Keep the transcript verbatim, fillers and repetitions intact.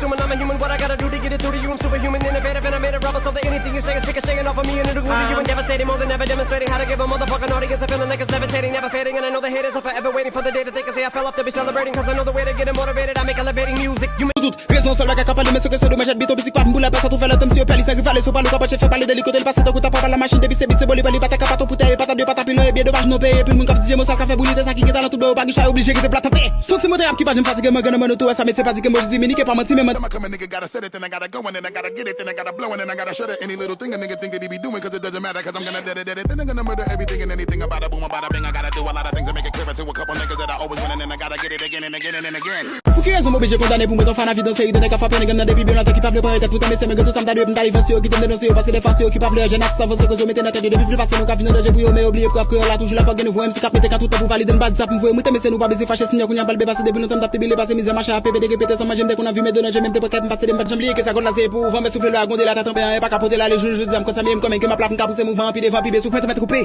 Human, I'm a human, what I gotta do to get it through to you? I'm superhuman, innovative, and I made a rubber, so that anything you say is ricochet off of me and it'll glue to you. I'm devastating, more than ever demonstrating how to give a motherfucking audience a feeling like it's levitating, never fading. And I know the haters are forever waiting for the day that they can say I fell off to be celebrating, cause I know the way to get it motivated. I make elevating music. You make tout. Rezon sèl bagay ka pale, men se ke se domaj, èt biton, pitik pa vin pou lapè, sa tou fè lè tanm si yo pè li, sa rival, e sou pale, ou ka pòt chèf, fè pale de li, kote l pase, tankou ta pa la machin, depi se bit, se bò li pran, li pa ta ka paton pou tèl, li pa ta de, pa ta pilon, e byen domaj, non peye, epi moun k ap di vye mo sa ka fè boulite, sa ki gen talan tout bò, yo pa gen chwa, yo oblije rete plat tante. Santi mwen te ap ki pa janm fatige, mwen gen nan mwen oto, wè sa, met se pa di ke mo jis diminike, pa manti, men mwen. Time I come, a nigga gotta set it, then I gotta go, and then I gotta get it, then I gotta blow, and then I gotta shut it. Any little thing a nigga think that he be doing, cause it doesn't matter, cause I'm gonna dead it, dead it, then I'm gonna murder everything and anything, about a boom, about a bang. I gotta do a lot of things to make it clear to a couple niggas that I always win, and then I gotta get it again and again and again. Pou ki rezon m oblije kondane pou mwen t on fan a vidan seri de nèg ap frape nèg nan depi byen lontan ki pa vle pran tèt pou tanmen se men gen tout sa m ta dwe pou m ta li vanse yo kite m denonse yo paske defwa se yo ki pa vle jèn ak sa vanse koze yo mete nan tèt yo depi pli pase nou ka vin an danje pou yo men yo bliye pou ap kreyòl la toujou la fòk gen nouvo M C k ap mete ka tout tan pou valide m bat zap m voye moute mesye nou pa bezwen fache si n yo kounye a m pral bepase depi lontan m t ap tibile pase mizè mache ap pede gen pete san manje m te konn anvi mete nan je men m te pran kèt m pa t sede m pa t janm bliye ke sa gòd la se pou van men soufle lè a gwonde la ta tonbe anyen pa ka pote l ale jounen jodi a m konn sa m ye m kòm en ke m ap la pou m ka pouse mouvman an pi devan pi byen souf mèt mèt koupe.